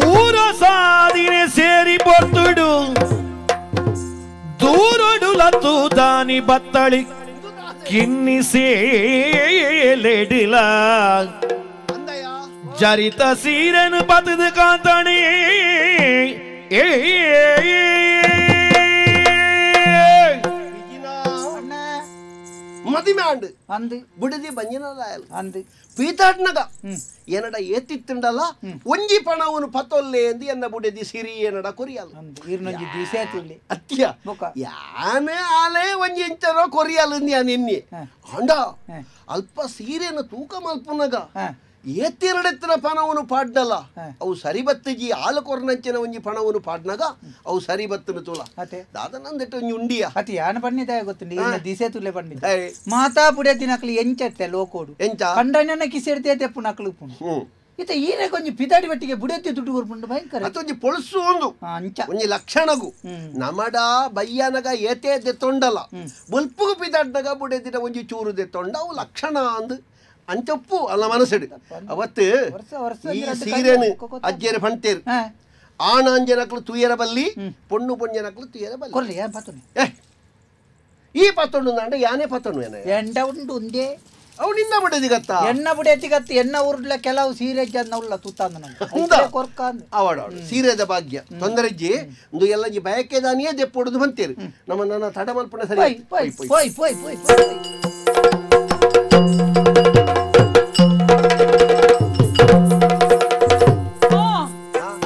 ಊರ ಸಾದಿನೆ ಸೇರಿ ಪೊರ್ತುಡು ದೂರಡು ಲತ್ತು ದಾನಿ ಬತ್ತಳಿ ಕಿನ್ನಿ ಸೇಲೆಡಿಲ ಜರಿತ ಸೀರನು ಬತದು ಕಾಂತಣಿ ಮದಿಮೆ ಆಂಡು ಅಂದು ಬುಡದಿ ಬಂಜಿನದಾಯಲ್ ಅಂದು ಪೀತಾಡ್ನಗ ಏನಡ ಏತಿತ್ತುಂಡಲ್ಲ ಒಂಜಿ ಪಣವನು ಪತೊಲ್ಲೆ ಎಂದು ಎನ್ನ ಬುಡದಿ ಸಿರಿ ಏನಡ ಕೊರಿಯಲ್ ಅತ್ಯ ಯಾನೇ ಆಲೆ ಒಂಜಿ ಇಂಚರೋ ಕೊರಿಯಲ್ ಯಾನ್ ಎನ್ನಿ ಅಂಡ ಅಲ್ಪ ಸೀರೆನ ತೂಕ ಮಲ್ಪುನಗ ಏತಿರಡೆತ್ತಿನ ಪಣವನು ಪಾಡ್ನಲ್ಲ ಅವು ಸರಿ ಬತ್ತಜಿ ಆಲು ಕೊರ್ನಂಚಿನ ಒಂಜಿ ಪಣವನು ಪಾಡ್ನಗ ಅವು ಸರಿ ಬತ್ತನ ತೂಲ ದಾದನಂದಿಟ್ಟು ಒಂಜಿ ಉಂಡಿಯ ಅತಿ ಯಾನ ಪಣ್ಣಿದಾಯ ಗೊತ್ತುಂಡು ಇನ್ನ ದಿಸೆ ತುಲೆ ಪಣ್ಣಿದ ಮಾತಾ ಪುಡೆತಿ ನಕಲಿ ಎಂಚತ್ತೆ ಲೋಕೋಡು ಎಂಚ ಕಂಡಣ್ಣ ಕಿಸೆಡ್ತೆ ತೆಪ್ಪು ನಕಲು ಪುಣು ಇತ ಈರೆ ಕೊಂಜಿ ಪಿದಾಡಿ ಬಟ್ಟಿಗೆ ಬುಡೆತಿ ದುಡ್ಡು ಕೊರ್ಪುಂಡು ಭಯಂಕರ ಅತ್ತೊಂಜಿ ಪೊಳಸು ಒಂದು ಅಂಚ ಒಂಜಿ ಲಕ್ಷಣಗು ನಮಡ ಬಯ್ಯನಗ ಏತೇ ದೆತ್ತೊಂಡಲ ಬೊಲ್ಪುಗು ಪಿದಾಡ್ನಗ ಬುಡೆತಿನ ಒಂಜಿ ಚೂರು ದೆತ್ತೊಂಡ ಅವು ಲಕ್ಷಣ ಅಂದು ಅಂಚೊಪ್ಪು ಅಲ್ಲ ಮನಸ್ಸು ಅವತ್ತು ಈ ಸೀರೆನು ಅಜ್ಜೇರು ಫಂಟೇರು ಆಣಾಂಜನಕ್ಲು ತುಯರ ಬಲ್ಲಿ ಪೊಣ್ಣು ಪೊಂಜನಕ್ಲು ತುಯರ ಬಲ್ಲಿ ಈ ಪತ್ತೊಂಡು ಅಂಡ ಯಾನೇ ಪತ್ತೊಂಡು ಎಂಡ ಉಂಡು ಉಂದೇ ಅವು ನಿನ್ನ ಬುಡೆದಿ ಗತ್ತ ಎಣ್ಣ ಬುಡೆತಿ ಗತ್ತ ಎಣ್ಣ ಉರುಡ್ಲ ಕೆಲವು ಸೀರೆ ಜನ ಉಳ್ಳ ತುತ್ತಾಂದ ಅವಡ ಸೀರೆದ ಭಾಗ್ಯ ತೊಂದರೆ ಇಜ್ಜಿ ಒಂದು ಎಲ್ಲ ಬಯಕೆದಾನಿಯೇ ದೆಪ್ಪೊಡುದು ಬಂತೇರು ನಮ್ಮ ನನ್ನ ತಡ ಮಲ್ಪುಣ ಸರಿ ಪೋಯ್ ಪೋಯ್ ಪೋಯ್ ಪೋಯ್ ಪೋಯ್.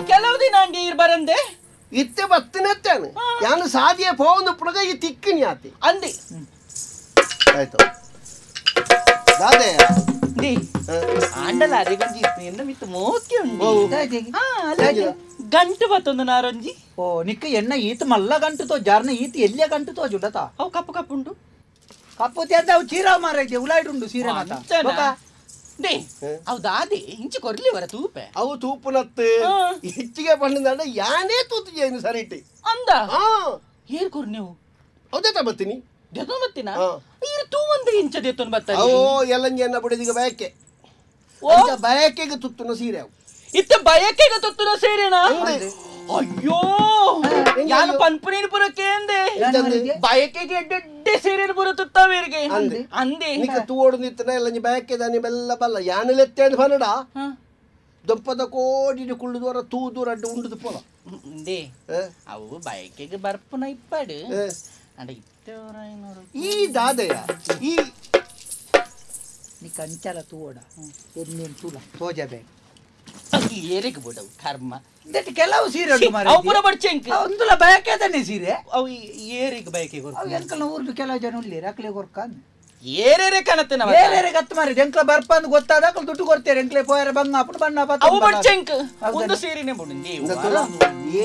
ಕೆಲವು ದಿನ ಅಂಡಿ ಬರಂದೆ ಇತ್ತೆ ಬತ್ತಿನತ್ತೇನು ಯಾನು ಸಾದಿಯ ಪೋವೊಂದು ಪುಡಗ ಈ ತಿಕ್ಕಿನಿ ಆತಿ ಅಂದಿ ಆಯ್ತು ದಾದೆ ದಿ ಆಂಡಲ ಅರೆಗೊಂಜಿ ಎನ್ನ ಮಿತ್ತು ಮೋಕೆ ಉಂಡು ಗಂಟು ಬತ್ತೊಂದು ನಾರೊಂಜಿ ಓ ನಿಕ್ಕ ಎಣ್ಣ ಈತ ಮಲ್ಲ ಗಂಟು ತೋ ಜಾರ್ನ ಈತ ಎಲ್ಲಿಯ ಗಂಟು ತೋಜುಂಡತ ಅವು ಕಪ್ಪು ಕಪ್ಪು ಉಂಡು ಕಪ್ಪು ತೇರ್ದ ಅವು ಚೀರಾ ಮಾರೈತೆ ಉಲಾಯ್ಡುಂಡು ಸೀರೆ ಮಾತ they ಅವು ದಾದೆ ಇಂಚು ಕೊರ್ಲಿ ವರ ತೂಪೆ ಅವು ತೂಪುನತ್ತು ಹೆಚ್ಚಿಗೆ ಪಂಡಂದಾಂಡ ಯಾನೇ ತೂತು ಜೇನು ಸರಿಟಿ ಅಂದ ಏನ್ ಕೊರ್ ನೀವು ಹೌದೇ ಬತ್ತೀನಿ ದೆತೊಂದು ಬತ್ತೀನ ಈರು ತೂವಂದ ಇಂಚ ದೆತೊಂದು ಬತ್ತ ಓ ಎಲ್ಲಂಜಿ ಎನ್ನ ಬುಡಿದಿಗ ಬಯಕೆ ಬಯಕೆಗೆ ತುತ್ತುನ ಸೀರೆ ಅವು ಇತ್ತ ಬಯಕೆಗೆ ತುತ್ತುನ ಸೀರೆನಾ ಅಯ್ಯೋ ಯಾನು ಪನ್ಪುನೇನು ಪುರಕ್ಕೆ ಅಂದೆ ಬಯಕೆಗೆ ಎಡ್ಡೆಡ್ಡೆ ಸೀರೆ ಪುರ ತುತ್ತವೇರಿಗೆ ಅಂದೆ ನಿಕ್ಕ ತೂವೋಡು ನಿತ್ತನ ಎಲ್ಲಂಜಿ ಬಯಕೆ ದಾನಿ ಬೆಲ್ಲ ಬಲ್ಲ ಯಾನಲೆತ್ತೆ ಅಂದ್ ಪನಡ ದೊಪ್ಪದ ಕೋಡಿ ಕುಳ್ಳುದವರ ತೂದು ರಡ್ಡು ಉಂಡುದು ಪೋಲ they ಅವು ಬಯಕೆಗೆ ಬರ್ಪುನ ಇಪ್ಪಾಡು ಅಂಡ ಈ ದಾದೆಯ ಈ ನಿಕ್ಕ ಅಂಚಲ ತೂವಡ ಎನ್ನೇನು ತೂಲ ತೋಜಬೇಕು ಏರಿಗೆ ಬಿಡವು ಕರ್ಮ ಕೆಲವು ಸೀರೆ ಅವು ಪೂರ ಬಡ್ಚೆಂಕ್ ಒಂದುಲ ಬಯಕೆ ತಾನೆ ಸೀರೆ ಅವು ಏರಿಗೆ ಬಯಕೆ ಅವು ಎಂಕಲ್ನ ಊರ್ದು ಕೆಲವು ಜನ ಉಳ್ಳೇರು ಅಕ್ಲೆ ಕೊರ್ಕ ಏರೇರೆ ಕಣತ್ತೆ ನಾವು ಏರೇರೆ ಗತ್ತು ಮಾರಿ ಎಂಕ್ಲ ಬರ್ಪ ಅಂದ್ ಗೊತ್ತಾದ ಅಕ್ಲು ದುಡ್ಡು ಕೊಡ್ತೇರೆ ಎಂಕ್ಲೆ ಪೋಯರ ಬಂಗ ಅಪ್ಪು ಬಣ್ಣ ಅವು ಬಡ್ಚೆಂಕ್ ಒಂದು ಸೀರೆನೆ ಬುಡುಂದಿ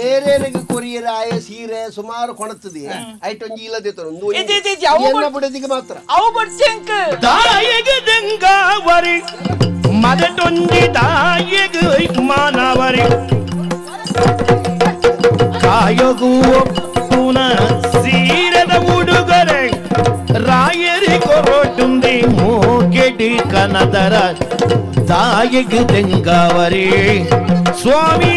ಏರೇರಿಗೆ ಕೊರಿಯರ ಆಯ ಸೀರೆ ಸುಮಾರು ಕೊಣತ್ತದೆ ಐಟೊಂಜಿ ಇಲ್ಲದೆ ಒಂದು ಬುಡದಿಗೆ ಮಾತ್ರ ಅವು ಬಡ್ಚೆಂಕ್ ದಾಯಗ ದಂಗಾವರಿ ಮದಟೊಂಜಿ ದಾಯಗ ಮಾನವರಿ ಕಾಯಗು ಒಪ್ಪುನ ಸೀರೆದ ಉಡುಗೊರೆ ರಾಯರಿ ಕೊರೊಟುಂದಿ ಮೂಕೆಡಿ ಕನದರ ತಾಯಿಗೆ ತೆಂಗಾವರಿ ಸ್ವಾಮಿ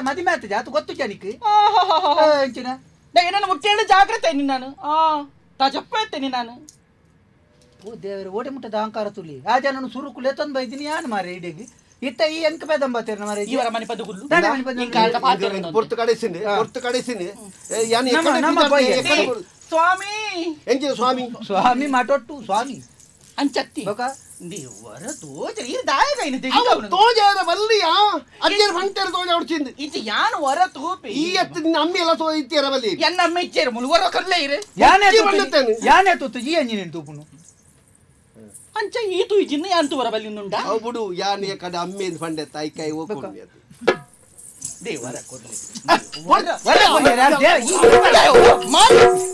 ಮದಿಮೆ ಆಗ್ತದೆ ಅದು ಗೊತ್ತು ಜನಕ್ಕೆ ಏನನ್ನ ಮುಖ್ಯ ಜಾಗ್ರತೆ ನಾನು ಆ ತಾಜಪ್ಪ ಇರ್ತೇನೆ ನಾನು ಓ ದೇವರು ಓಡೆ ಮುಟ್ಟದ ಅಹಂಕಾರ ತುಲಿ ಆ ಜನನು ಸುರುಕುಲೆ ತಂದು ಬೈದಿನಿ ಯಾನ್ ಮಾರೆ ಇಡೀ ಇತ್ತ ಈ ಎಂಕ ಪೆದಂಬತ್ತೇರ ಮಾರೆ ಇವರ ಮನೆ ಪದಗುಲ್ಲು ಪೊರ್ತು ಕಡೆಸಿನಿ ಪೊರ್ತು ಕಡೆಸಿನಿ ಸ್ವಾಮಿ ಎಂಚಿನ ಸ್ವಾಮಿ ಸ್ವಾಮಿ ಮಾಟೊಟ್ಟು ಸ್ವಾಮಿ ಅಂಚತ್ತಿ ಬೊಕ ದೇವರ ತೋಜರ ಈ ದಾಯಗ ಇನ ದೆಂಗ ತೋಜರ ಬಲ್ಲಿಯ ಅಜ್ಜರ ಫಂಟೇರ ತೋಜ ಹೊಡ್ಚಿಂದು ಇಂಚ ಯಾನು ವರ ತೂಪಿ ಈ ಎತ್ತ ನಿನ್ನ ಅಮ್ಮಿ ಎಲ್ಲ ತೋ ಇತ್ತೀರ ಬಲ್ಲಿ ಎನ್ನ ಅಮ್ಮ ಇಚ್ಚೇರ ಮುಳುವರ ಕರ್ಲೆ ಇರೆ ಯಾನೆ ತುತ್ತು ಯಾನೆ ತುತ್ತು ಈ ಅಂಜಿನ ತೂಪುನು ಅಂಚ ಈ ತು ಇಜಿನ್ನ ಯಾನ್ ತುವರ ಬಲ್ಲಿ ನುಂಡ ಅವು ಬುಡು ಯಾನೆ ಕಡೆ ಅಮ್ಮಿ ಫಂಡೆ ತಾಯಿ ಕೈ ಹೋಗ್ಕೊಂಡು ದೇವರ ಕೊರ್ಲಿ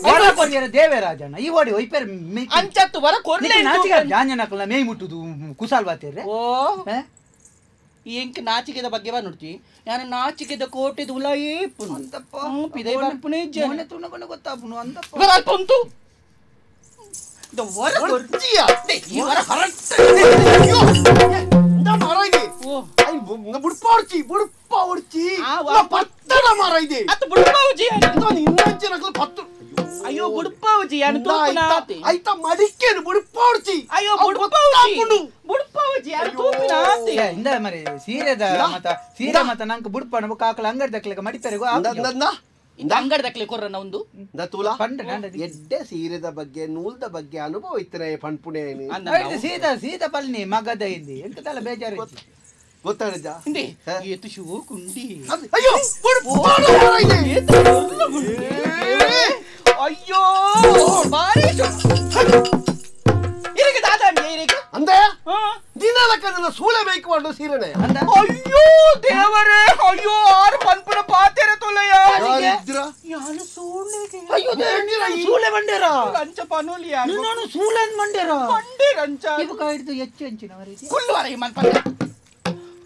ವರ ಕೊರಿಯರ ದೇವರಾಜನ ಈ ಓಡಿ ಒಯ್ಪೇರ್ ಅಂಚತ್ತು ವರ ಕೊರ್ಲೆ ನಾಚಿಕೆ ಜಾಂಜನಕಲ್ನ ಮೇಯ್ ಮುಟ್ಟುದು ಕುಸಾಲ್ ಬಾತೇರೆ ಓ ಎಂಕ್ ನಾಚಿಕೆದ ಬಗ್ಗೆ ಬಾ ನೋಡ್ತಿ ಯಾನ ನಾಚಿಕೆದ ಕೋಟೆದ ಉಲಾಯೇ ಪುನು ಅಂತಪ್ಪ ಪಿದೈ ಬರ್ಪುನೆ ಜನ ತುಣಕೊಂಡು ಗೊತ್ತಾಪುನು ಅಂತಪ್ಪ ಇವರ ಅಲ್ಪ ಉಂಟು ವರ ಕೊರ್ಚಿಯ ಈ ವರ ಕರೆಕ್ಟ್ ಅಯ್ಯೋ ಇಂದ ಮರ ಇದೆ ಓ I ಬುಡ್ಪಾಡ್ಚಿ ಬುಡ್ಪಾಡ್ಚಿ ನಾ ಪತ್ತಡ ಮರ ಇದೆ ಅತ್ತ ಬುಡ್ಪಾವುಜಿ ಅಂತ ಇನ್ನೊಂಚೆ ನಕಲು ಪತ್ತು ಅಯ್ಯೋ ಬುಡ್ಪಾವುಜಿ ಯಾನು ತೂಪುನ ಆತೆ ಐತ ಮಡಿಕೇನು ಬುಡ್ಪಾಡ್ಚಿ ಅಯ್ಯೋ ಬುಡ್ಪಾವುಜಿ ಬುಡ್ಪಾವುಜಿ ಯಾನು ತೂಪಿನ ಆತೆ ಇಂದ ಮರೆ ಸೀರೆದ ಮತ ಸೀರೆ ಮತ ನಂಗೆ ಬುಡ್ಪಾಣ ಕಾಕಲ ಅಂಗಡಿ ದಕ್ಲೆಗ ಮಡಿಪೆರೆಗೋ ಇಂದ ಇಂದ ಅಂಗಡಿ ದಕ್ಲೆ ಕೊರ್ರನ ಒಂದು ಇಂದ ತೂಲ ಎಡ್ಡೆ ಸೀರೆದ ಬಗ್ಗೆ ನೂಲ್ದ ಬಗ್ಗೆ ಅನುಭವ ಇತ್ತನೆ ಪಣ್ಪುಣೆ ಸೀದಾ ಸೀದಾ ಪಲ್ನಿ ಮಗದ ಇಂದಿ ಎಂತದಲ್ಲ ಬೇಜಾರು ಗೊತ್ತಾಡಜ ಇಂದೆ ಏತು ಶೋಕುಂಡಿ ಅಯ್ಯೋ ಬುಡ್ಪಾಣ ಮರ ಇದೆ ಏತು ಅಯ್ಯೋ ಬಾರಿ ಇರಿಗೆ ದಾದಾಂಡಿ ಇರಿಗೆ ಅಂದೆ ದಿನಲಕ್ಕದನ್ನ ಸೂಳೆ ಬೇಕು ಮಾಡು ಸೀರೆನೆ ಅಯ್ಯೋ ದೇವರೇ ಅಯ್ಯೋ ಆರು ಪನ್ಪುನ ಪಾತೆರೆ ತೊಲೆಯ ಯಾನು ಸೂಳೆಗೆ ಅಯ್ಯೋ ಸೂಳೆ ಬಂಡೇರ ರಂಚ ಪನುಲಿ ಯಾರು ನಾನು ಸೂಳೆನ್ ಬಂಡೇರ ಬಂಡೇರ ರಂಚ ಇವು ಕಾಯ್ದು ಹೆಚ್ಚು ಹಂಚಿನ ವರೆಗೆ ಕುಳ್ಳುವರ ಈ ಮನ್ಪಂಡ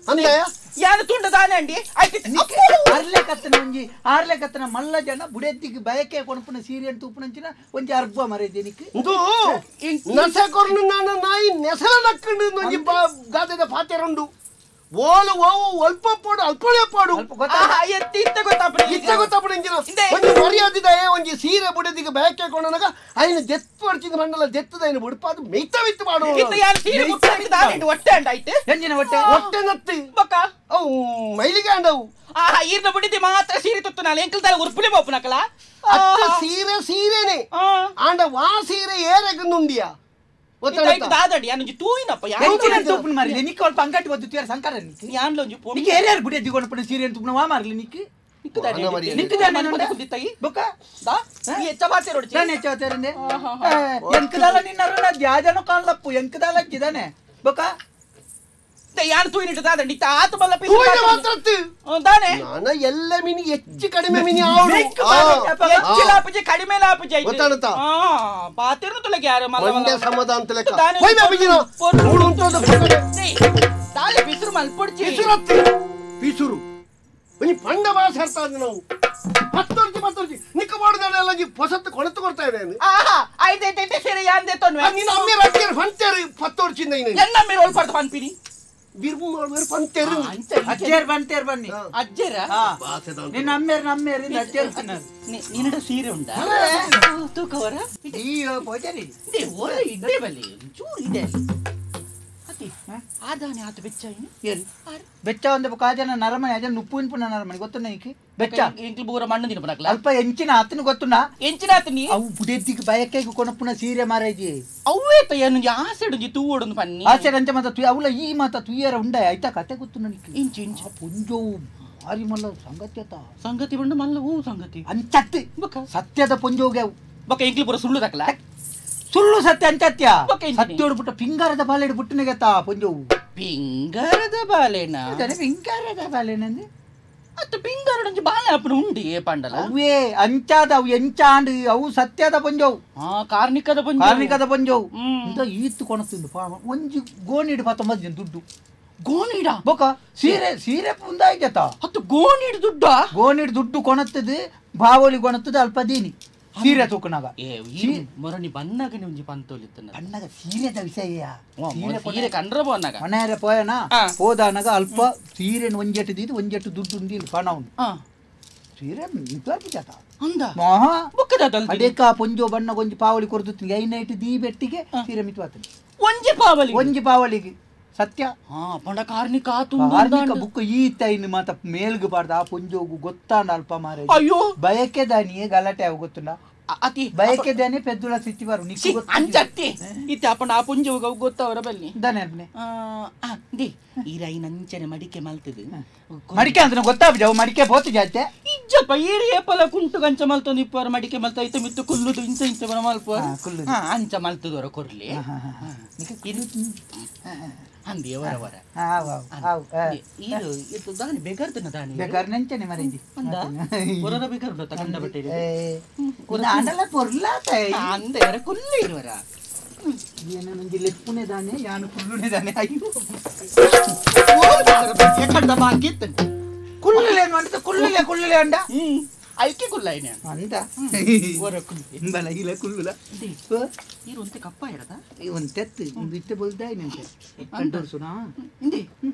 ಅಂದೆ ಯಾನು ತುಂಡ ದಾನೆ ಅಂಡಿ ಆಯ್ತು ಅರ್ಲೆ ಕತ್ತನ ಒಂಜಿ ಆರ್ಲೆ ಕತ್ತನ ಮಲ್ಲ ಜನ ಬುಡೆದ್ದಿಗೆ ಬಯಕೆ ಕೊಣಪುನ ಸೀರೆ ತೂಪುನಂಚಿನ ಒಂಜಿ ಅರ್ಬ ಮರೆದೇನಿಕ್ ಇಂದು ನಸೆ ಕೊರ್ನು ನಾನು ನಾಯಿ ನೆಸಲ ನಕ್ಕಂಡು ಒಂಜಿ ಗಾದೆದ ಪಾತೆರುಂಡು ಓಲು ಓವು ಅಲ್ಪ ಪೋಡು ಅಲ್ಪಳೆ ಪೋಡು ಎತ್ತಿ ಇತ್ತ ಗೊತ್ತಾಪುಣ ಇತ್ತ ಗೊತ್ತಾಪುಣ ಇಂಜಿನ ಒಂಜಿ ಮರ್ಯಾದಿದ ಒಂಜಿ ಸೀರೆ ಬುಡೆದಿಗೆ ಬಯಕೆ ಕೊಣನಗ ಐನ ದೆತ್ತು ಅರ್ಚಿದ ಮಂಡಲ ದೆತ್ತದ ಐನ ಬುಡ್ಪಾದು ಮೇಯ್ತ ವಿತ್ತು ಮಾಡು ಇತ್ತ ಯಾನು ಸೀರೆ ಬುಡ್ಪಾಡಿ ದಾನೆ ಹೊಟ್ಟೆ ಅಂಡ ಐತೆ ಎಂಜಿನ ಹೊಟ್ಟೆ ಹೊಟ್ಟೆ ನತ್ತಿ ಬಕ್ಕ ಅವು ಮೈಲಿಗೆ ಅಂಡವು ಆಹಾ ಈರ್ನ ಬುಡಿದಿ ಮಾತ್ರ ಸೀರೆ ತುತ್ತು ನಾಳೆ ಎಂಕಲ್ ದಾಲ ಉರ್ಪುಲೆ ಬೋಪುನಕಲ ಅತ್ತ ಸೀರೆ ಸೀರೆನೆ ಆಂಡ ವಾ ಸೀರೆ ಏರೆಗಂದುಂಡಿಯಾ ದಾದಡಿ ಯಾನೊಂಜಿ ತೂಯಿನಪ್ಪ ಎಂಚಿನ ತೂಪುನ ಮಾರಿಲೆ ನಿಕ್ಕ ಅಲ್ಪ ಅಂಗಡಿ ಒದ್ದು ತುಯರ ಸಂಕಾರ ನಿಕ್ಕ ಯಾನ್ಲೊಂಜಿ ಪೊ ನಿಕ್ಕ ಏರ್ಯಾರು ಬುಡೆದಿ ಕೊಣಪುನ ಸೀರೆ ತೂಪುನ ವಾ ಮಾರ್ಲಿ ನಿಕ್ಕ ನಿಕ್ಕ ದಾನೆ ಕುದಿತ್ತಯಿ ಬೊಕ್ಕ ದಾ ಈ ಹೆಚ್ಚ ಬಾತೆ ರೋಡ್ಚಿ ನಾನು ಹೆಚ್ಚ ಬಾತೆರಂದೆ ಎಂಕದಾಲ ನಿನ್ನರುನ ದ್ಯಾಜನ ಕಾಣಲಪ್ಪು ಎಂಕದಾಲ ಜಿದಾನೆ ಬೊಕ್ಕ ಯಾನ್ ತೂಯಿನಿಟ್ಟು ದಾದಂಡಿ ಆತ ಬಲ್ಲ ಪೀಸ್ ತೂಯಿನ ಮಾತ್ರತ್ತು ದಾನೆ ನಾನ ಎಲ್ಲ ಮಿನಿ ಹೆಚ್ಚು ಕಡಿಮೆ ಮಿನಿ ಆವಡು ಹೆಚ್ಚು ಲಾಪಜೆ ಕಡಿಮೆ ಲಾಪಜೆ ಐತೆ ಗೊತ್ತಾಣುತ್ತಾ ಆ ಬಾತಿರ್ನು ತುಲಗೆ ಯಾರು ಮಲ್ಲ ಒಂದೇ ಸಮಾಧಾನ ತುಲಕ ಹೋಯ್ ಬೇ ಬಿಜಿನ ಮೂಡು ಉಂಟು ಪಕ್ಕಡೆ ದಾಲೆ ಬಿಸುರು ಮಲ್ಪೊಡ್ಚಿ ಬಿಸುರತ್ತಿ ಬಿಸುರು ಒಂಜಿ ಪಂಡ ಬಾಸ ಹರ್ತಾ ನಾವು ಪತ್ತೊರ್ಜಿ ಪತ್ತೊರ್ಜಿ ನಿಕ್ಕ ಮಾಡಿದಾನೆ ಅಲ್ಲ ಹೊಸತ್ತು ಕೊಣತು ಕೊಡ್ತಾ ಇದ್ದೇನೆ ಆಹಾ ಐದೈತೆ ಸರಿ ಯಾಂದೆ ತೊನ್ವೆ ನೀನು ಅಮ್ಮೆ ರಟ್ಟಿಯರು ಫಂತೇರು ಪತ್ತೊರ್ಚಿಂದ ನೀನು ಎನ್ನ ಅಮ್ಮೆ ರೋಲ್ ಪಡ್ದು ಪನ್ಪಿನಿ ಬಿರ್ಮು ಪಂತೇರು ಅಜ್ಜೇರ್ ಬಂತೇರ್ ಬನ್ನಿ ಅಜ್ಜೇರ ನಿನ್ನ ಅಮ್ಮೇರ್ ನಮ್ಮೇರ್ ಅಜ್ಜೇರ್ ನಿನ್ನಡ ಸೀರೆ ಉಂಟಾ ತೂಕವರ ಪೂಜಾರಿ ಓರ ಇದ್ದೇ ಬಲ್ಲಿ ಚೂರು ಇದೆ ಅತಿ ಆದಾನೆ ಆತ ಬೆಚ್ಚ ಏನು ಬೆಚ್ಚ ಒಂದು ಕಾಜನ ನರಮನೆ ಅಜನ ಉಪ್ಪು ಇನ್ಪುನ ನರಮನೆ ಗೊತ್ತುನ್ನ ಈಕೆ ಬೆಚ್ಚ ಎಂಕ್ಲು ಬೂರ ಮಣ್ಣು ದಿನ ಅಲ್ಪ ಎಂಚಿನ ಆತನ ಗೊತ್ತುನ್ನ ಎಂಚಿನ ಆತನಿ ಅವು ಬುಡೆದ್ದಿಗೆ ಬಯಕೆಗೆ ಕೊಣಪುನ ಸೀರೆ ಮಾರಾಜಿ ಅವೇ ಏನು ಆಸೆಡು ತೂವೊಡೊಂದು ಪನ್ನಿ ಆಸೆಡ್ ಅಂಚ ಮಾತ ತುಯ ಅವಲ ಈ ಮಾತ ತುಯ್ಯರ ಉಂಡ ಆಯ್ತಾ ಕತೆ ಗೊತ್ತು ನನಗೆ ಇಂಚು ಇಂಚು ಪುಂಜೋವು ಭಾರಿ ಮಲ್ಲ ಸಂಗತಿ ಆತ ಸಂಗತಿ ಬಂಡು ಮಲ್ಲ ಹೂ ಸಂಗತಿ ಅಂಚತ್ತಿ ಸತ್ಯದ ಪುಂಜೋಗೆ ಅವು ಬೊಕ್ಕ ಎಂಕ್ಲು ಪೂರ ಸುಳ್ಳು ದಕ್ಕಲ ಸುಳ್ಳು ಸತ್ಯ ಅಂಚತ್ಯ ಸತ್ಯೋಡು ಪುಟ್ಟ ಪಿಂಗಾರದ ಬಾಲೆಡು ಪುಟ್ಟನಿಗೆತ್ತ ಪುಂಜೋವು ಪಿಂಗಾರದ ಬಾಲೆನಾ ಪಿಂಗಾರದ ಬಾಲೆನಂದು ಅತ್ತ ಪಿಂಗಾರಡೊಂಜಿ ಬಾಲೆ ಅಪ್ಪನ ಉಂಡು ಏ ಪಂಡಲ ಅವೇ ಅಂಚಾದ ಅವು ಎಂಚಾಂಡು ಅವು ಸತ್ಯದ ಪಂಜೋವು ಕಾರ್ಣಿಕದ ಪಂಜೋವು ಕಾರ್ಣಿಕದ ಪಂಜೋವು ಇಂತ ಈತ್ತು ಕೊಣತಿಂದು ಒಂಜಿ ಗೋಣಿಡು 19 ಜನ ದುಡ್ಡು ಗೋಣಿಡ ಬೊಕ ಸೀರೆ ಸೀರೆ ಪುಂದಾಯ್ತ ಹತ್ತು ಗೋಣಿಡು ದುಡ್ಡು ಗೋಣಿಡು ದುಡ್ಡು ಕೊಣತ್ತದು ಬಾವಲಿ ಕೊಣತ್ತದು ಅಲ್ಪ ದೀನಿ ಸೀರೆ ತೂಕನಾಗ ಮೊರನಿ ಬನ್ನಾಗ ಒಂಜಿ ಪಂತೋಲಿತ್ತನ ಬಣ್ಣಗ ಸೀರೆದ ವಿಷಯ ಸೀರೆ ಕಂಡ್ರ ಬೋನಾಗ ಮನೆಯರ ಪೋಯನ ಹೋದಾನಾಗ ಅಲ್ಪ ಸೀರೆನ ಒಂಜೆಟ್ಟು ದೀದು ಒಂಜೆಟ್ಟು ದುಡ್ಡು ಉಂದಿಲ್ಲ ಪಣ ಉಂಡು ಸೀರೆ ನಿಂತಾತ ಅಂದ ಮಹಾ ಬೊಕ್ಕದ ಅಡೇಕ ಪೊಂಜೋ ಬಣ್ಣ ಒಂಜಿ ಪಾವಲಿ ಕೊರ್ದು ಐನೈಟ್ ದೀ ಬೆಟ್ಟಿಗೆ ಸೀರೆ ಮಿತ್ವಾತನ ಒಂಜಿ ಪಾವಲಿ ಒಂಜಿ ಪಾವಲಿಗೆ ಸತ್ಯ ಪಂಡ ಕಾರ್ಣಿಕ ಕಾರ್ಣಿಕ ಬುಕ್ ಈ ತೈನ್ ಮಾತ ಮೇಲ್ಗ್ ಬಾರ್ದ ಆ ಪೊಂಜೋಗು ಗೊತ್ತಾಂಡ ಅಲ್ಪ ಮಾರೆ ಅಯ್ಯೋ ಬಯಕೆ ದಾನಿಯೇ ಗಲಾಟೆ ಅವು ಗೊತ್ತುಂಡ ಅತಿ ಬಯಕೆ ದಾನಿ ಪೆದ್ದುಳ ಸಿಟ್ಟಿ ಬಾರು ನಿಕ್ಕು ಅಂಚತ್ತಿ ಇತ್ತೆ ಅಪ್ಪಣ ಆ ಪೊಂಜೋಗ ಗೊತ್ತವರ ಬಲ್ಲಿ ದಾನೆ ಅರ್ಪಣೆ ದಿ ಈ ರೈನ ಅಂಚನೆ ಮಡಿಕೆ ಮಲ್ತದು ಮಡಿಕೆ ಅಂದ್ರೆ ಗೊತ್ತಾಪುಜ ಅವು ಮಡಿಕೆ ಪೋತು ಜಾತೆ ಇಜ್ಜಪ್ಪ ಈರಿ ಏಪಲ ಕುಂಟು ಕಂಚ ಮಲ್ತೊಂದು ಇಪ್ಪರ ಮಡಿಕೆ ಮಲ್ತ ಐತೆ ಮಿತ್ತು ಕುಲ್ಲುದು ಇಂಚ ಇಂಚ ಬರ ಮಲ್ಪ ಅಂಚ ಮಲ್ತದವರ ಕೊರ್ಲಿ ಅಂದಿ ವರ ವರ ಇದು ಇದು ದಾನಿ ಬೆಗರ್ದನ ದಾನಿ ಬೆಗರ್ನಂಚನೆ ಮರೆಂಜಿ ಅಂದ ಹೊರರ ಬೆಗರ್ದ ತಕಂಡ ಬಟ್ಟೆ ಅಂಡಲ ಪೊರ್ಲಾತ ಅಂದ ಎರ ಕುಲ್ಲು ಇರುವರ ಏನೊಂಜಿ ಲೆಪ್ಪುನೆ ದಾನೆ ಯಾನು ಕುಲ್ಲುನೆ ದಾನೆ ಅಯ್ಯೋ ಎಕಂಡ ಬಾಕಿ ಕುಲ್ಲುಲೆ ಅಂತ ಕುಲ್ಲುಲೆ ಕುಲ್ಲುಲೆ ಅಂಡ ಐಕೆ ಕುಲ್ಲಾಯಿನ ಅಂದ ಬಲ ಇಲ್ಲ ಕುಲ್ಲುಲ ಈರು ಒಂತೆ ಕಪ್ಪ ಇರದ ಒಂತೆತ್ತು ಇತ್ತೆ ಬೊಲ್ದಾಯಿನಂತೆ ಕಂಡೋರ್ಸುನಾ ಇಂದೆ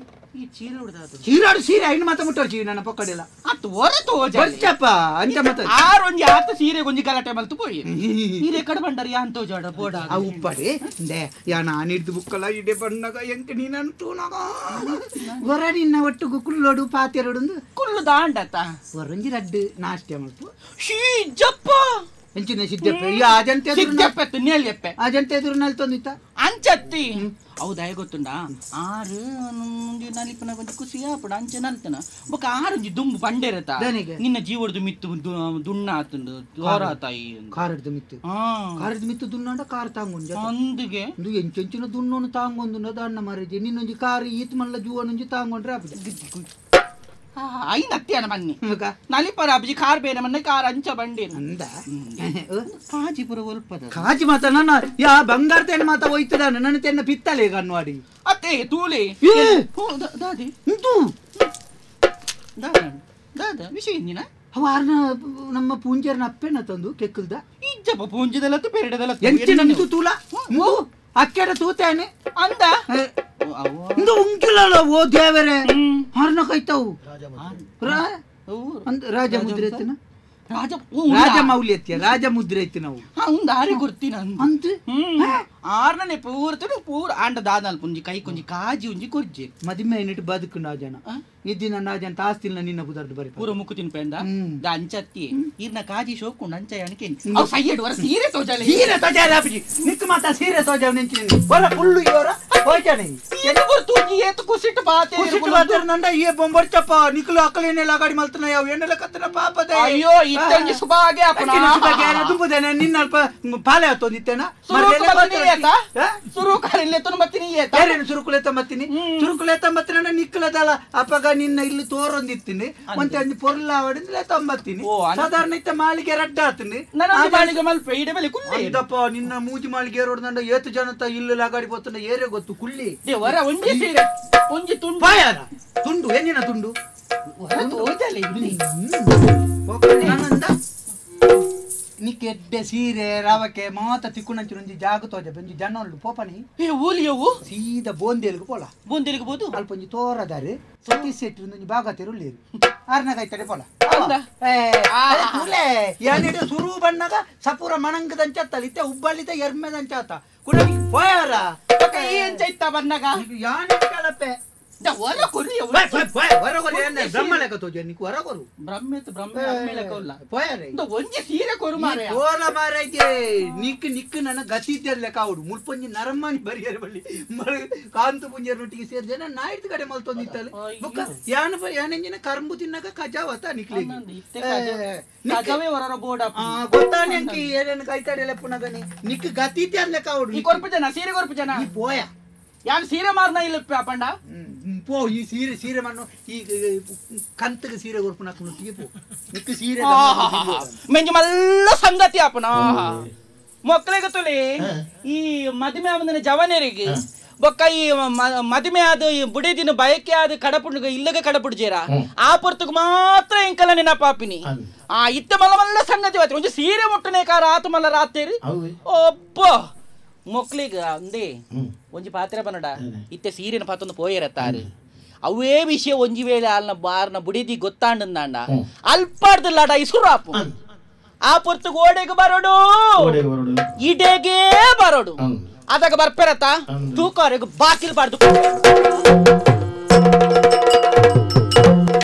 ಈ ಚೀರ ಉಡ್ದಾದು ಚೀರಾಡು ಸೀರೆ ಐನು ಮಾತ ಮುಟ್ಟೋರು ಚೀ ನನ್ನ ಪೊಕ್ಕಡೆಲ್ಲ ಅತ್ತು ಹೊರ ತೋಜ ಬರ್ಚಪ್ಪ ಅಂಚ ಮಾತ ಆರು ಒಂಜಿ ಆತ ಸೀರೆ ಒಂಜಿ ಗಲಾಟೆ ಮಲ್ತು ಪೋಯಿ ಈರೆ ಕಡೆ ಬಂಡರಿ ಯಾನ್ ತೋಜಾಡ ಬೋಡ ಆ ಉಪ್ಪಡೆ ಇಂದೆ ಯಾ ನಾನು ಹಿಡ್ದು ಬುಕ್ಕಲ್ಲ ಇಡೆ ಬಂಡಾಗ ಎಂಕ ನೀನು ತೂನಾಗ ಹೊರ ನಿನ್ನ ಒಟ್ಟುಗು ಕುಲ್ಲೋಡು ಪಾತೆರಡು ಕುಲ್ಲು ದಾಂಡತ ಹೊರಂಜಿ ರಡ್ಡು ನಾಷ್ಟೆ ಮಲ್ಪು ಶೀಜಪ್ಪ ಎಂಚಿನ ಸಿದ್ದಪ್ಪ ಈ ಅಜಂತೆ ಸಿದ್ದಪ್ಪ ನೇಲಿಯಪ್ಪೆ ಅಜಂತೆ ಎದುರು ನಲ್ಲಿ ತಂದಿತ್ತ ಅಂಚತ್ತಿ ಹೌದಾ ಗೊತ್ತುಂಡ ಆರು ನಲಿಪನ ಒಂಜಿ ಖುಷಿ ಆಪುಂಡು ಅಂಚೆ ನಲ್ತನ ಬೊಕ ಆರೊಂಜಿ ದುಂಬು ಬಂಡೆರತ ನಿನ್ನ ಜೀವಡ್ದು ಮಿತ್ತು ದುಣ್ಣ ಆತುಂಡು ದೋರ ತಾಯಿ ಕಾರಡ್ದು ಮಿತ್ತು ಕಾರಡ್ದು ಮಿತ್ತು ದುಣ್ಣಾಂಡ ಕಾರ್ ತಾಂಗೊಂಜ ಅಂದುಗೆ ಒಂದು ಎಂಚೆಂಚಿನ ದುಣ್ಣೋನು ತಾಂಗೊಂದು ದಾಣ್ಣ ಮಾರೇಜಿ ನಿನ್ನೊಂಜಿ ಕಾರ್ ಈತ್ ಮಲ್ಲ ಜೂವನೊಂಜಿ ತಾಂಗೊಂಡ್ರೆ ಆಪುಜ ಐನ ಅತ್ತಿಯನ ಮನ್ನಿ ನಲಿಪರ ಅಬ್ಜಿ ಕಾರ್ ಬೇರೆ ಮನ್ನೆ ಕಾರ್ ಅಂಚ ಬಂಡಿ ಅಂದ ಕಾಜಿ ಪುರ ಒಲ್ಪದ ಕಾಜಿ ಮಾತ ನನ್ನ ಯಾ ಬಂಗಾರ ತೆನ್ನ ಮಾತ ಒಯ್ತದಾನ ನನ್ನ ತೆನ್ನ ಪಿತ್ತಲೆ ಕನ್ವಾಡಿ ಅತ್ತೆ ತೂಲೆ ದಾದಿ ಇಂತು ದಾದ ದಾದ ವಿಷಯ ಇಂದಿನ ಅವ ಆರ್ನ ನಮ್ಮ ಪೂಂಜರ್ನ ಅಪ್ಪೆನ ತಂದು ಕೆಕ್ಕಲ್ದ ಇಜ್ಜಪ್ಪ ಪೂಂಜದಲ್ಲ ಪೆರಡದಲ್ಲ ಎಂಚಿನ ನಿಂತು ತೂಲ ಮೂ ಅಕ್ಕೆಡ ತೂತೇನೆ ಅಂದ ಇಂದು ಉಂಗಿಲಲ್ಲ ಓ ದೇವರೇ ಹಾರ್ನ ಕೈತಾವು ರಾಜ ಮುದ್ರೆ ಐತಿನ ರಾಜ ರಾಜ ಮೌಲ್ಯ ಐತಿಯ ರಾಜ ಮುದ್ರೆ ಐತಿ ನಾವು ಉಂದು ಆರಿ ಗೊತ್ತಿನ ಅಂತ ಆರ್ನೇ ಪೂರ್ತನು ಪೂರ ಆಂಡ ದಾದಲ್ ಪುಂಜಿ ಕೈ ಕೊಂಜಿ ಕಾಜಿ ಉಂಜಿ ಕೊರ್ಜಿ ಮದಿಮೆ ಏನಿಟ್ಟು ಬದುಕು ನಾ ಜನ ಇದ್ದಿನ ನಾ ಜನ ತಾಸ್ತಿಲ್ಲ ನಿನ್ನ ಬುದರ್ದು ಬರಿ ಪೂರ ಮುಕ್ಕು ತಿನ್ಪೆಂದ ಅಂಚತ್ತಿ ಇರ್ನ ಕಾಜಿ ಶೋಕುಂಡು ಅಂಚ ಅಣಕೆ ಅವು ಸೈಯಡ್ ವರ ಸೀರೆ ತೋಜಾಲೆ ಸೀರೆ ತೋಜಾಲೆ ಅಪ್ಪಾಜಿ ನಿಕ್ಕ ಮಾತ ಸೀರೆ ತೋಜಾವ ನಿಂಚಿನಿ ವರ ಫುಲ್ಲು ಇವರ ಹೋಯ್ತಾನೆ ಎನ್ನು ಗುರ್ತುಂಜಿ ಏತು ಕುಸಿಟ್ಟು ಬಾತೆ ಕುಸಿಟ್ಟು ಬಾತೆ ನಂಡ ಈ ಬೊಂಬರ್ಚಪ್ಪ ನಿಕ್ಕಲು ಅಕ್ಕಲೇನೆ ಲಗಾಡಿ ಮಲ್ತನ ಯಾವ ಎಣ್ಣೆಲ ಕತ್ತನ ಪಾಪದ ಅಯ್ಯೋ ಇತ್ತಂಜಿ ಸುಬಾಗೆ ಅಪ್ಪನ ಸುಬಾಗೆ ದುಂಬುದೇನೆ ನಿನ್ನ ಅಲ್ಪ ಪಾಲೆ ಆತೊಂದಿತ್ತೇನ ಸುರುಕುಲೆ ಸುರುಕುಲೆ ತಂಬತ್ತಿನ ನಿಕ್ಕಲದಲ್ಲ ಅಪ್ಪಗ ನಿನ್ನ ಇಲ್ಲಿ ತೋರೊಂದಿತ್ತೀನಿ ಒಂತೆ ಒಂಜಿ ಪೊರ್ಲ ಅವಡಿಂದಲೇ ತಂಬತ್ತೀನಿ ಸಾಧಾರಣ ಇತ್ತ ಮಾಳಿಗೆ ರಡ್ಡ ಆತೀನಿ ಮಾಳಿಗೆ ಮಲ್ಪೆ ಇಡೆ ಮೇಲೆ ಕುಳ್ಳಿ ಇದಪ್ಪ ನಿನ್ನ ಮೂಜಿ ಮಾಳಿಗೆ ಏರೋಡ್ದಂಡ ಏತು ಜನತ ಇಲ್ಲು ಲಗಾಡಿ ಪೋತಂಡ ಏರೆ ಗೊತ್ತು ಕುಳ್ಳಿ ಹೊರ ಒಂಜಿ ಸೀರೆ ಒಂಜಿ ತುಂಡು ಬಾಯಾರ ತುಂಡು ಏನಿನ ತುಂಡು ನಿಕ್ಕೆಡ್ಡೆ ಸೀರೆ ರವಕೆ ಮಾತ ತಿಕ್ಕುನಂಚು ಒಂಜಿ ಜಾಗ ತೋಜ ಒಂಜಿ ಜನ ಉಂಡು ಪೋಪನಿ ಏ ಊಲಿಯವು ಸೀದಾ ಬೋಂದೇಲ್ಗೆ ಪೋಲ ಬೋಂದೇಲ್ಗೆ ಬೋದು ಅಲ್ಪ ಒಂಜಿ ತೋರದಾರೆ ಸತೀಶ್ ಶೆಟ್ಟಿ ಒಂಜಿ ಭಾಗ ತೆರುಳ್ಳೇರು ಆರ್ನಗಾಯ್ತಡೆ ಪೋಲ ಯಾನೆಡೆ ಸುರು ಬಣ್ಣಗ ಸಪೂರ ಮಣಂಗದಂಚಾತಲ್ಲ ಇತ್ತೆ ಉಬ್ಬಳ್ಳಿದ ಎರ್ಮೆದಂಚಾತ ಕುಡ ಪೋಯಾರ ಎಂಚ ಇತ್ತ ಬಣ್ಣಗ ಯಾನೆ ಕಲಪೆ ನಿಕ್ ನಿಕ್ ನನ್ನ ಗತಿ ಲೆಕ್ಕ ಅವಡು ಮುಲ್ಪೊಂಜಿ ನರಮಾನಿ ಬರಿಯರ ಬಳ್ಳಿ ಕಾಂತು ಪುಂಜರೊಟ್ಟಿಗೆ ಸೇರಿ ಜನ ನಾಯ್ತು ಕಡೆ ಮಲ್ತೊಂದಿತ್ತಲ್ಲ ಬೊಕ್ಕ ಯಾನ ಯಾನೆಂಜಿನ ಕರಂಬು ತಿನ್ನಕ ಕಜಾವತ ನಿಕ್ಲಿ ಗೊತ್ತಾನೆ ಅಂಕಿ ಏನೇನು ಕೈತಾಡೆ ಲೆಪ್ಪುನಗನೆ ನಿಕ್ ಗತಿ ಲೆಕ್ಕ ಅವಡು ಕೊರ್ಪು ಜನ ಸೀರೆ ಕೊರ್ಪು ಜನ ಪೋಯ ಯಾನ್ ಸೀರೆ ಮಾರ್ನ ಇಲ್ಲ ಪಂಡ ಪೋ ಈ ಸೀರೆ ಸೀರೆ ಮಣ್ಣು ಈ ಕಂತಗೆ ಸೀರೆ ಕೊರ್ಪುನ ನುಟ್ಟಿಗೆ ಪೋ ನಿಕ್ಕು ಸೀರೆ ಮೆಂಜಿ ಮಲ್ಲ ಸಂಗತಿ ಆಪನ ಮಕ್ಕಳಿಗೆ ತುಲಿ ಈ ಮದುವೆ ಆವಂದನ ಜವನರಿಗೆ ಬೊಕ್ಕ ಈ ಮದುವೆ ಆದ ಈ ಬುಡೇದಿನ ಬಯಕೆ ಆದ ಕಡಪುಂಡು ಇಲ್ಲಗ ಕಡಪುಡ್ಜೇರ ಆ ಪೊರ್ತುಗು ಮಾತ್ರ ಎಂಕಲ ನೆನಪಾಪಿನಿ ಆ ಇತ್ತ ಮಲ್ಲ ಮಲ್ಲ ಸಂಗತಿ ಆಯ್ತು ಒಂಜಿ ಸೀರೆ ಮುಟ್ಟನೆ ಕಾರ ಆತು ಮಲ್ಲ ರಾತ್ರಿ ಒಬ್ಬ ಮೊಕ್ಲಿಗ ಅಂದೇ ಒಂಜಿ ಪಾತ್ರೆ ಬನ್ನಡ ಇತ್ತೆ ಸೀರೆನ ಪಾತೊಂದು ಪೋಯಿರತ್ತಾರೆ ಅವೇ ವಿಷಯ ಒಂಜಿ ವೇಳೆ ಅಲ್ನ ಬಾರ್ನ ಬುಡಿದಿ ಗೊತ್ತಾಂಡಂದಾಂಡ ಅಲ್ಪಾಡ್ದಲ್ಲಾಡ ಇಸುರಾಪು ಆ ಪೊರ್ತುಗು ಓಡೆಗೆ ಬರೋಡು ಇಡೆಗೆ ಬರೋಡು ಅದಾಗ ಬರ್ಪೆರತ್ತ ತೂಕವರೆಗೂ ಬಾಕಿಲ್ ಬಾರ್ದು